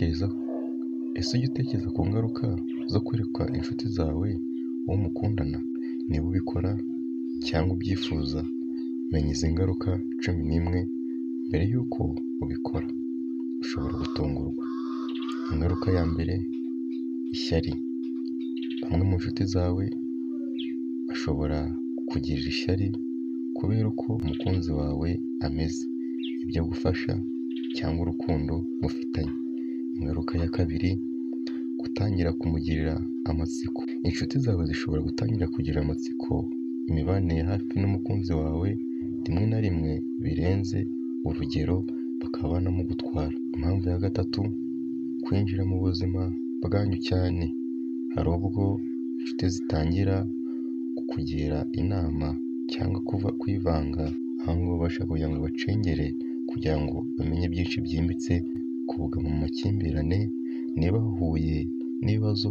Ese ujya utekereza ku ngaruka zo kwereka inshuti zawe uwo mukundana? Niba ubikora cyangwa ubyifuza, menya izi ngaruka 11 mbere y'uko ubikora, ushobora gutungurwa. Ingaruka ya mbere, ishyari. Bamwe mu nshuti zawe bashobora kukugirira ishyari kubera uko umukunzi wawe ameze, ibyo agufasha cyangwa urukundo mufitanye. Ingaruka ya kabiri, gutangira kumugirira amatsiko. Inshuti zawe zishobora gutangira kugira amatsiko imibanire ya hafi n'umukunzi wawe, rimwe na rimwe birenze urugero bakaba banamugutwara. Impamvu ya gatatu, kwinjira mu buzima bwanyu cyane. Hari ubwo inshuti zitangira kukugira inama cyangwa kwivanga, aho ngaho bashaka kugira ngo bacengere kugira ngo bamenye byinshi byimbitse, kubogama mu makimbirane, niba wahuye n'ibibazo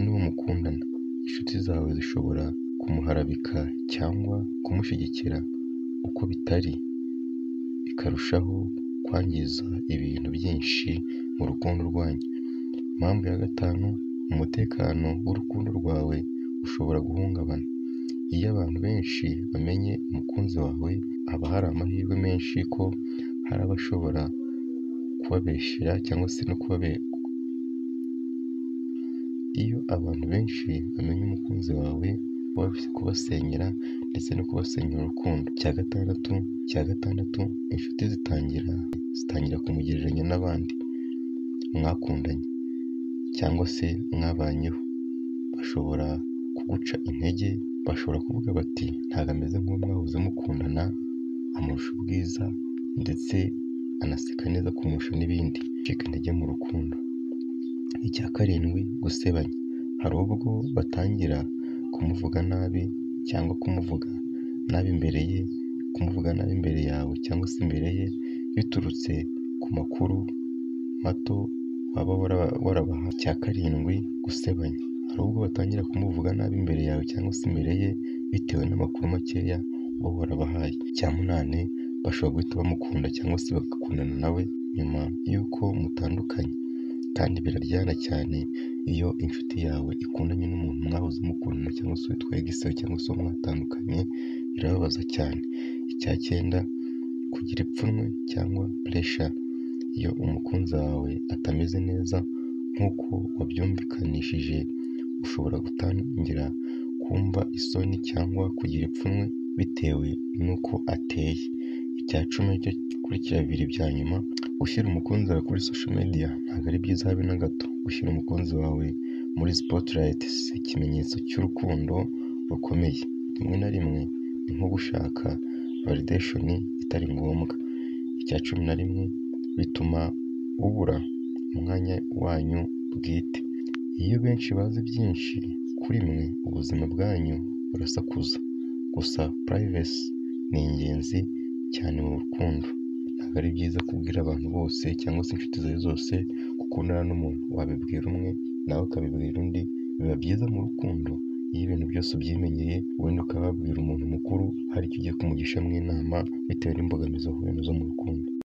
n'uwo mukundana, inshuti zawe zishobora kumuharabika cyangwa kumushyigikira uko bitari, bikarushaho kwangiza ibintu byinshi mu rukundo rwanyu. Impamvu ya gatanu, umutekano w'urukundo rwawe ushobora guhungabana. Iyo abantu benshi bamenye umukunzi wawe, haba hari amahirwe menshi ko hari abashobora kubabeshyera cyangwa se no Iyo abantu benshi bamenye umukunzi wawe, kubasenyera ndetse no kubasenyera urukundo. Icya gatandatu, inshuti zitangira kumugereranya n'abandi mwakundanye cyangwa se mwabanyeho. Bashobora kuguca intege, bashobora kuvuga bati ntabwo ameze nk'uwo mwahoze mukundana, amurusha ubwiza ndetse anaseka neza kumurusha n'ibindi. Gucika intege mu rukundo. Icya karindwi, gusebanya. Hari ubwo batangira kumuvuga nabi cyangwa kumuvuga nabi imbere ye, kumuvuga nabi imbere yawe cyangwa se imbere ye, biturutse ku makuru mato waba warabahaye. Icya karindwi, gusebanya. Hari ubwo batangira kumuvuga nabi imbere yawe cyangwa se imbere ye, bitewe n'amakuru makeya uba warabahaye. Icya munani, bashobora guhita bamukunda cyangwa se bagakundana nawe nyuma y'uko mutandukanye, kandi biraryana cyane iyo inshuti yawe ikundanye n'umuntu mwahoze mukundana cyangwa se witwa ex cyangwa se uwo mwatandukanye, birababaza cyane. Icya cyenda, kugira ipfunwe cyangwa pressure. Iyo umukunzi wawe atameze neza nk'uko wabyumvikanishije, ushobora gutangira kumva isoni cyangwa kugira ipfunwe bitewe n'uko ateye. Icya cumi aricyo gikurikira bibiri bya nyuma, gushyira umukunzi wawe kuri social media ntabwo ari byiza habe na gato. Gushyira umukunzi wawe muri spotlight si ikimenyetso cy'urukundo rukomeye, rimwe na rimwe ni nko gushaka validation itari ngombwa. Icya 11, bituma ubura umwanya wanyu bwite. Iyo benshi bazi byinshi kuri mwe, ubuzima bwanyu burasakuza. Gusa privacy ni ingenzi cyane mu rukundo. Ntabwo ari byiza kubwira abantu bose cyangwa se inshuti zawe zose ko ukundana n'umuntu, wabibwira umwe nawe akabibwira undi. Biba byiza mu rukundo iyo ibintu byose ubyimenyeye, wenda ukaba wabwira umuntu mukuru hari icyo ugiye kumugishamo inama bitewe n'imbogamizi wahuye nazo mu rukundo.